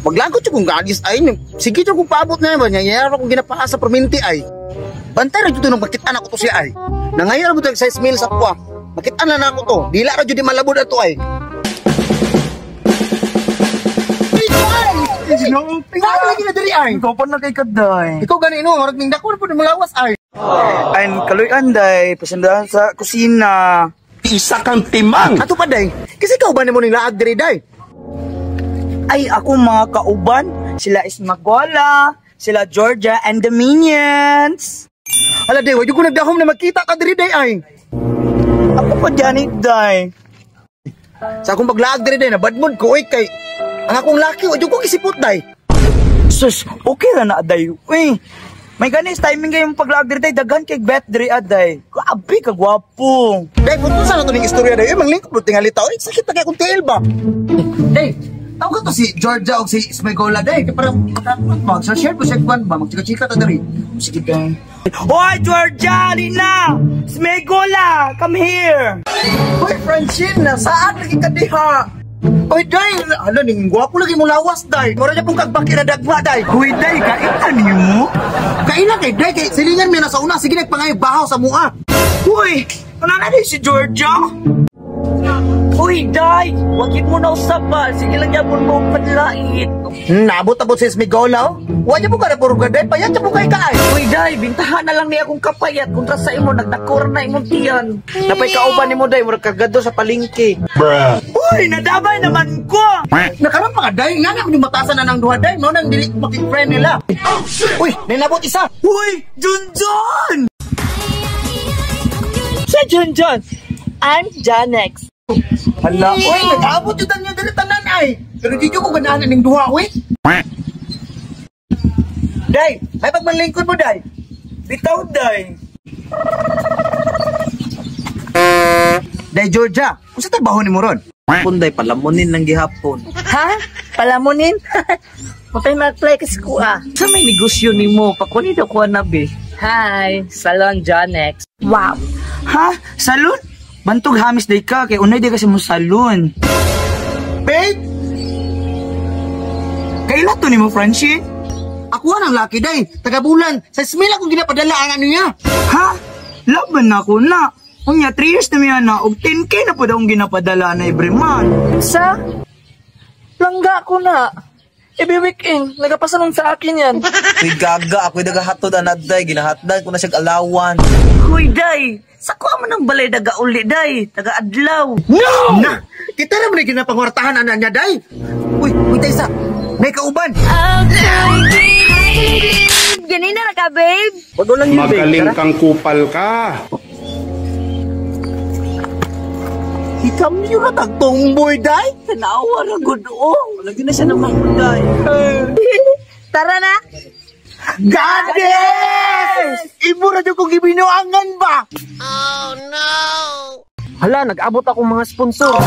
Paglagot jud kong gaagis ay, sige jud kong paabot na ba niya, yara kong ginapaasa sa perminti ay. Bantay ra jud to nang makita na ko to siya ay. Nangayo ra mo size mil sa kuha. Makita na nako to. Dila ra jud di malabod ato ay. Ikaw lagi na diri ay. Ikaw pa na kay kaday. Ikaw gani no, murag ning dako na pud malawas ay. Ay, kaloy anday, pasandahan sa kusina. Isa kang timang. Ato pa day. Kasi ikaw ba nimo ning laag diri day? Ay, ako mga kauban, sila Ismagola, sila Georgia, and the Minions. Hala day, wa jud ko nagdahom na magkita ka diri day ay. Ako pa dyan, day. Sa akong paglaag diri day, nabadmod ko oy kay ang akong laki wa jud ko gisipot day. Sus, okay ra na day. Uy, may ganis timing kayong paglaag diri day, daghan kay bet diri aday. Grabe ka gwapo. Day, punto sa na to ning istorya day. Uy, manglingkod bro tingali tao. Uy, sakit na kay akong tiil ba. Day, tawag to si Georgia og si Smegola day. Kay para mag sa share po siya kwan ba, magchika-chika ta diri. Sige day. Hoy, Georgia, Lina! Smegola, come here! Hoy, Francine, nasaan lagi ka diha? Oy, day, hala ning gwapo lagi mo lawas day. Mura niya pong kagbaki na dagma day. Hoy, day, kaita nimo? Kaila kay day kay silingan mi na sa una sige nagpangayo bahaw sa mua. Hoy, ano na si Georgia? Uy, day! Wagin mo na usap ba? Sige lang yapon mo panlait. Naabot-abot si Smegola. Oh. Wa niya po ka na puro day, payat niya po kay kaay. Uy, day! Bintahan na lang niya akong kapayat kontra sa imo, nagdakor na imong tiyan. Napay kauban nimo, day, murag kagado sa palengke. Bruh. Uy, nadabay naman ko! Nakaroon pa ka day, nga na kung matasan na ng duha day, mao nang dili ko maki-friend nila. Oh, shit! Uy, ninabot isa. Uy, Junjun! Sa Junjun! I'm Janex. Hala, Uy, nag-abot yun niya dili tanan ay. Pero di ko ganahan ning duha, uy. Day, may pagmanlingkod mo, day. Bitaw, day. Day Georgia, unsa trabaho nimo ron? Punday palamunin ng gihapon. Ha? Palamunin? Mapay mag-apply kasi ko ah. Sa may negosyo nimo, pakunin daw ko na be. Hi, Salon Janex. Wow. Ha? Salon? Bantog hamis day ka, kay unay day kasi mo salon. Babe, Kaila to nimo, Francine? ako ang laki day. Taga bulan, sa Smil akong ginapadala ang ano niya. Ha? Laban na ako na. Unya, 3 years na miya na, og 10K na po daw ang ginapadala na every month. Sa? Langga ko na. Every weekend, nagapasalon sa akin yan. Uy gaga, ako'y nagahatod anaday, ginahatdan ko na siyang alawan. Huy, day! Sa kuha mo ng balay daga uli, day. Taga adlaw. No! Na, kita ra man ginapangwartahan ana niya day. Uy, uy tay sa. May kauban. Ganina na ka, babe. Wag lang yun, babe. Magaling kang kupal ka. Ikamyo na tag tomboy day. Tanawa ra gud oh. Lagi na siya ng mahuday. Tara na. Goddess! Ibo ra jud kong gibinuangan ba? Hala, nag-abot akong mga sponsor.